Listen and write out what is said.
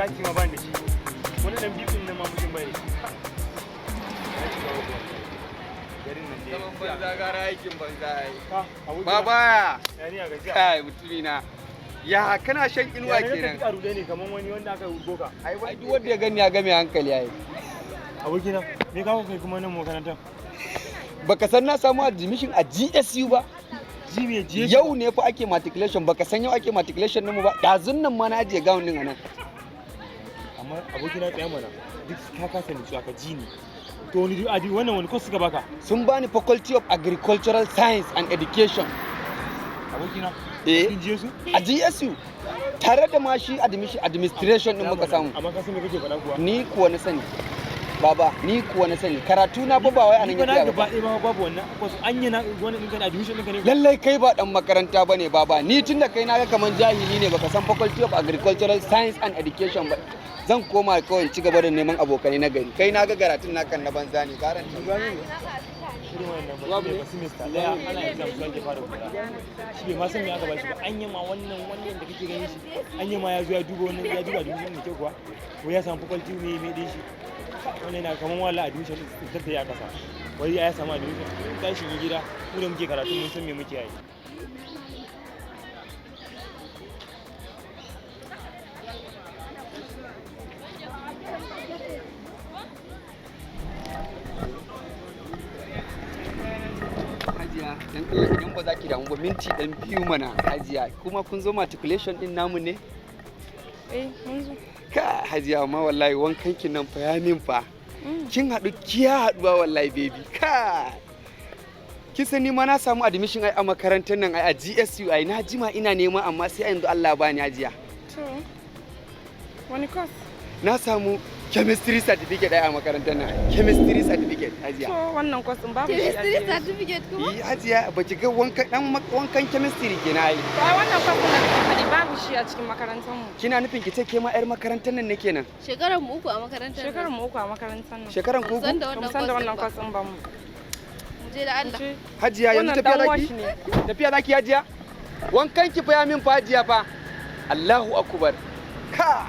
Kati ma ban da shi. Wani dan bibin nan ma mutum bai da shi. Na ci gaba da garin nan dai. Zaman banza gara aikin banza ai. Ah, abokina. Baba. Ya ni a gajiya. Kai mutumina. Ya kana shan inuwa Ya na kenan. tafi a ruɗe ne kamar wani wanda aka boka. Ai duk wanda ya gani ya ga mai hankali ai. Abokina, me kawo kai kuma nan makarantar? Baka san na samu admission a GSU ba? Ji me ji? Yau ne fa ake matriculation, baka san yau ake matriculation ɗinmu ba? Ɗazun nan ma na ajiye gown ɗin a nan. Amma abokina, tsaya mana. Duk ka kasa nutsuwa, ka ji ni. To wani aji wannan, wani course suka baka? Sun bani Faculty of Agricultural Science and Education. Abokina. Eh. Kin je su? A GSU. Tare da ma shi admission administration ɗin muka samu. Amma ka san me kake faɗa kuwa? Ni kuwa na sani. Baba, ni kuwa na sani. Karatu na fa ba wai anan Ni fa na ya gaba ba. ɗaya ma babu wannan course. Anya na wannan ɗinka ne, admission ɗinka ne? Lallai kai ba dan makaranta bane, baba. Ni tunda kai na ga kaman jahili ne, baka san Faculty of Agricultural Science and Education ba. Zan koma kawai in ci gaba da neman abokanai na gari. Kai na ga karatun naka na banza ne. Garan Irin wannan ba ne ba, semester ɗaya ana exam su ake fara kula. Shi bai ma san me aka bashi ba. Anya ma wannan da kake ganin shi, anya ma ya zo ya duba wannan, ya duba admission mai kyau kuwa? Ko ya samu faculty me din shi? Wannan yana kaman wala admission din tattaye a kasa. Wai ya samu admission. Tashi yi gida, mu da muke karatu mun san me muke yi. Hajiya, dan Allah idan ba za ki damu ba, minti dan biyu mana, Hajiya. Kuma kun zo matriculation din namu ne? Eh, mun zo. Ka Hajiya, amma wallahi wankan ki nan fa ya min fa. Kin haɗu kiya haɗuwa wallahi, baby. Ka. Kin san ni ma na samu admission ai a makarantar nan ai a GSU ai. Na jima ina nema, amma sai yanzu Allah bani, Hajiya. To. Wani course? Na samu chemistry certificate ai a makarantar nan. Chemistry certificate, Hajiya. To, wannan course din babu shi a Chemistry GSU. certificate kuma? Yi Hajiya, ba ki ga wankan dan wankan chemistry kenan ai. To ai wannan course din da kake faɗi babu shi a cikin makarantar mu. Kina nufin ki ce ke ma yar makarantar nan ne kenan? Shekarar mu 3 a makarantar. Shekarar mu 3 a makarantar nan. Shekaran ku? San da Ba mu wannan san da wannan course course din ba mu. ba. Mu je da Allah. Ce, Hajiya, yanzu wannan tafiya dan zaki? washi ne. Tafiya zaki, Hajiya? Wankan ki fa ya min fa, Hajiya fa. Allahu akbar. Ka.